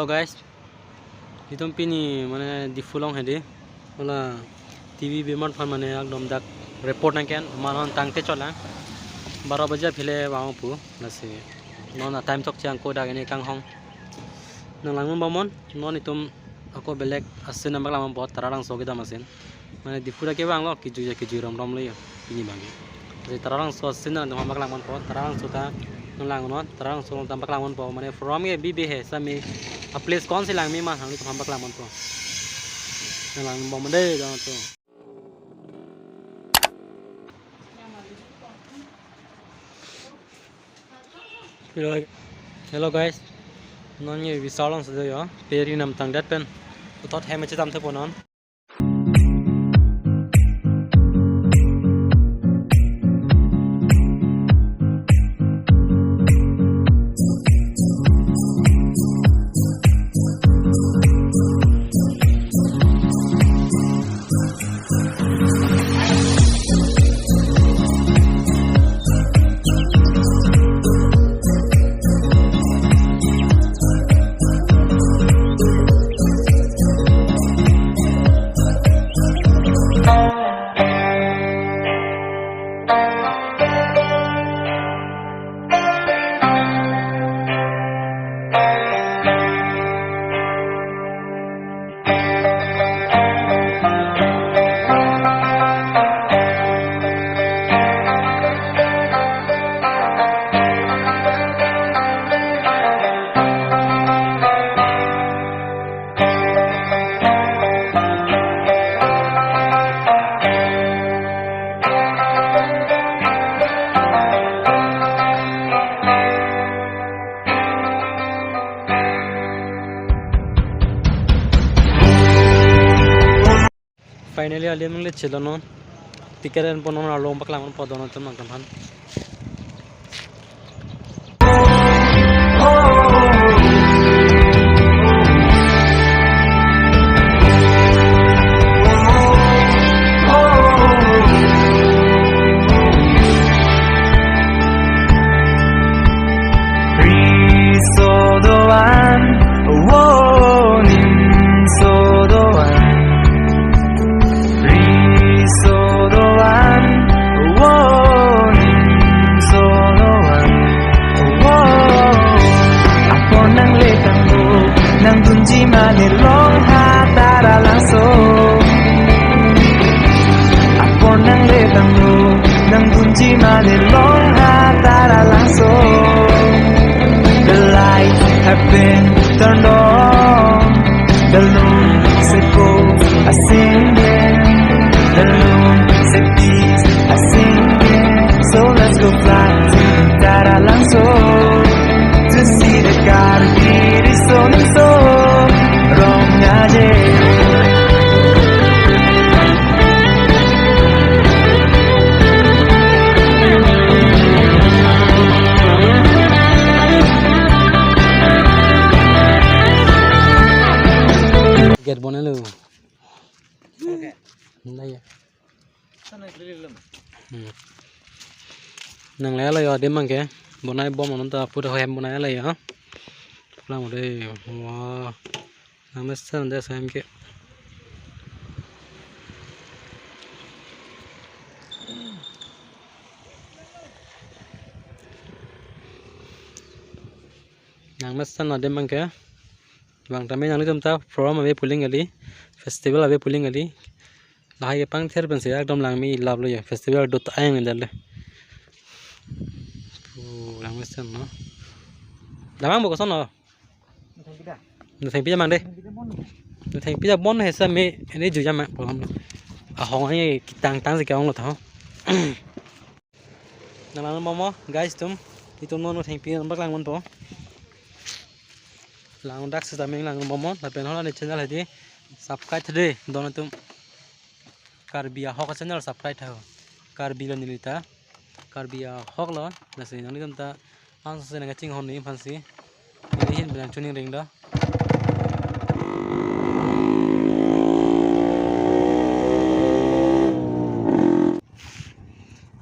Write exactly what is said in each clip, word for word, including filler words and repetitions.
Hello guys, itum pini mane Diphu along hedi. Hala T V bimar aphan mane ekdom dak report nangkelang, amat non tangte chotlang. Baro baje aphi le vang pu, lasi non a time thok chang ko dak ini kanghong. Nang langdun bomnon, non itum ako belek a-scene nangpaklangdunpo, Taralangso kedam a-scene. Mane Diphu ta kevanglo, kejui ja kejui romrom lo yo, pini abang ke. Jadi Taralangso a-scene nangpaklangdunpo, Taralangso ta nang langnon, Taralangso nangpaklangdunpo, mane from ke bibe he, sami a-place konsi langme ma, nanglitum nangpaklangdunpo. Nang langdun bomnon dei, jangan tuh. Hello, hello guys. Non ye Vishal alongsi do yo. Peri namtang det pen. Puthot hem chetam thepo non. Finally, alim nang le chelo non. Ticket en pon non, arlo nangpaklangdunpo don atum nangkam han. Riso doan, wo nimso doan. Riso doan, wo nimso doan. Wo. Apor nangletanglo, nangdunji mane long ha Taralangso. Apor nangletanglo, nangdunji mane long ha Taralangso. The lights have been turned on. The loon se ko a singing. The loon se peace a singing. So let's go fly to Taralangso to see the Karbi Riso Nimso Rong Aje. Gate bonai lo. Okay. Nai ya. Sana keliling. Hmm. Nang lelo yo adim abang ke. Bonai bom non ta pura hem bonai lo yo. Pulang udah. Wah. Nang mesen deh saya ke. Nang mesen adim abang ke. Bang tame nanglitum ta program ave pu aling kali, festival ave pu aling kali. Lahai kepangthir pensi ekdom langme lap lo ya, festival dut ayang indal le. Pu lang mesen no. Damang bo koson no. Nang thengpi ja mang dei. Nang thengpi ja bon he sami ini juja mang program. Ahong ani kitang tang si kehong lo tho. Nang langdun bomnon guys atum, itum non thengpi nangpaklangdunpo. Langdak sitame langdun bomnon, lapen hala ne channel hedi subscribe tha dei don atum. Karbi Ahok channel subscribe tha. Karbi lo nelita. Karbi Ahok lo, lasi nanglitum ta ansi nangchinghon ni aphansi. Ini hin bilang chuning ring do.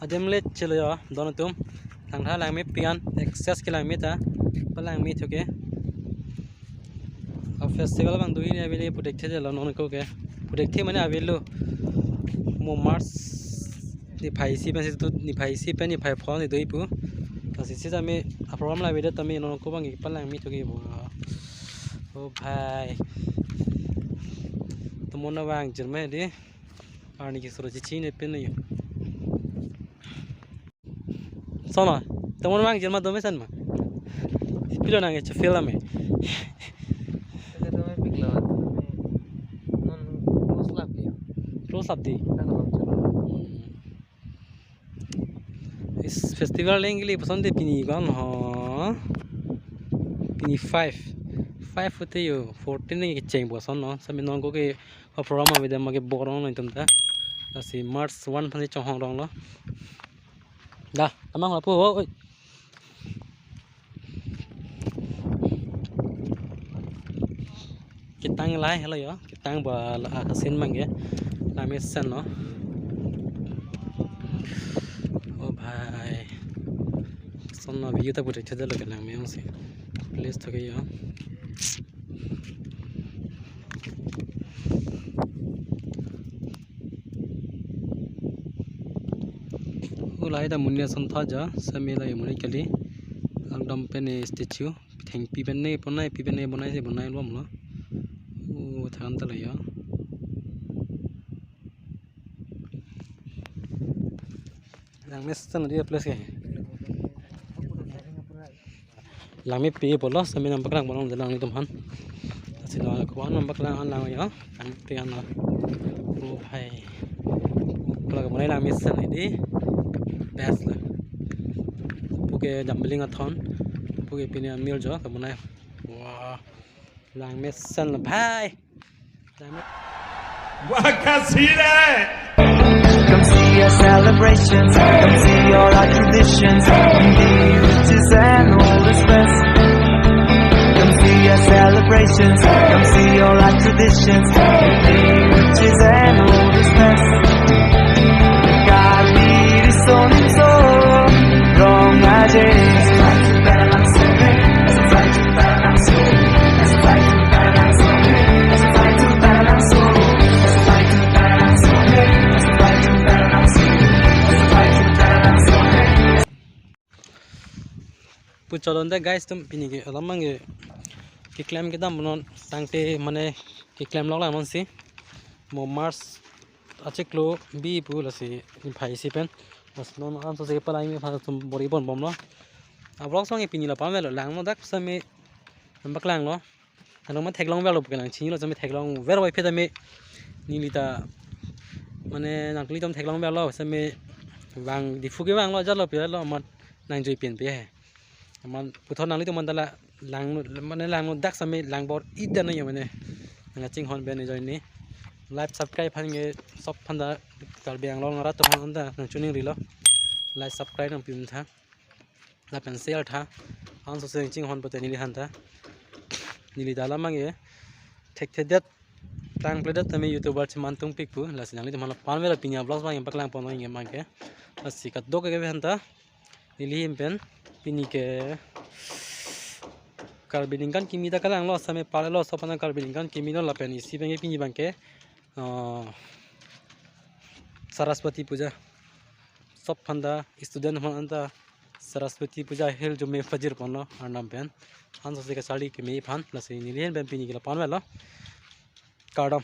Adim le chelo yo, don atum. Thangtha langme pian, excess ke langme ta. Palangme thuke. Festival abang do hini avelo pu thekthe detlo non ako ke. Pu thekthe mane avelo. Mo March niphai isi pensi tu, niphai isi pen niphai pho si do pu. Lasi sitame a-program la avedet tame non ako abang kepalangme thu ke bo. O bhai. Tomon abang jirme di. Arni ke suro chichi ne pen yo. Sono, tomon abang jirma dome san ma. Pilo nang ke chufil ame. Ele dome piklo, non close lap ya. Close lap di. Kalau bang chalo. Is festival lengli pason de pini kan ho. Pini five. Five hote yo, fourteen ne kecheng boson no. Sami non ako ke a-program avedet ma ke borong no itum ta. Lasi March one phan chonghong rong lo. Da, tamang lapu, oi. Ketang lahelo yo, ketang ba la akasin abang ke. Langmesen no. O bhai. Sono view ta pu thekthe detlo ke langme si. Place to ke yo. O lahai ta monit ason tha ja, sami lahai monit kali. Langdam pen statue, thengpi pen ne bonai, pi pen ne bonai si bonai lom lo. O than ta lo ya. Langmesen di place ke. Langmepi pulo, sami nangpaklang pulo, nanglitum aphan. Lasi lo, ako nangpaklang an lang yo, langmepi an lo. O bhai. Kalau kamu langmesen di best lo. Pu ke jumbling athon, pu ke pini amir jo, kamu nai. Wah, langmesen lo bhai. Langme- Wah, क्या सीन है? Come see our celebrations, come see all our traditions. Hindi, which is an old express. Come see our celebrations, come see all our traditions. Hindi, which is an old express. Karbi Riso Nimso, Rong Aje. Pu chodon de guys, itum pini ke alam abang ke keklem kedam non tangte mane keklem lok lang non si. Mo March achiklo bi pu lasi niphai isi pen. Lasi non anso si palangme aphan itum bor-i pon bomlo. A-vlogs abang ke pini la pame lo, langno dak sami nangpaklang lo. Along ma theklong verlo pu ke nangchinilo, sami theklong ver wai phe tame neli ta mane nanglitum theklong verlo, sami vang Diphu kevang lo, jalo pi lo, amat nangjui pin pi he. Amat puthot nanglitum aphan ta la lang mane langno dak sami lang bor-i det na yo mane. Nangchinghon pen join ni. Like subscribe aphan ke sop aphan ta Karbi Anglong arat atum aphan ta nangchiningrilo. Like subscribe nangpi tha. Lapen share tha. Anso si chinghon pote neli aphan ta. Neli ta alam abang ke thekthe det, tangple det tame YouTuber cheman tungpik pu. Lasi nanglitum aphan la pame lo pini a-vlogs abang ke paklang pon abang ke. Lasi kadokave aphan ta neli ahin pen pini ke Karbi ningkan kimi ta kalang lo, sami pale lo, sop aphan Karbi ningkan kimi lo lapen isi abang ke pini abang ke, ah, Saraswati Puja. Sop aphan ta student aphan ta Saraswati Puja ahirjume pajir ponlo arnam pen. Anso si kacharli keme aphan, lasi neli ahin pen pini ke la pame lo. Kardom.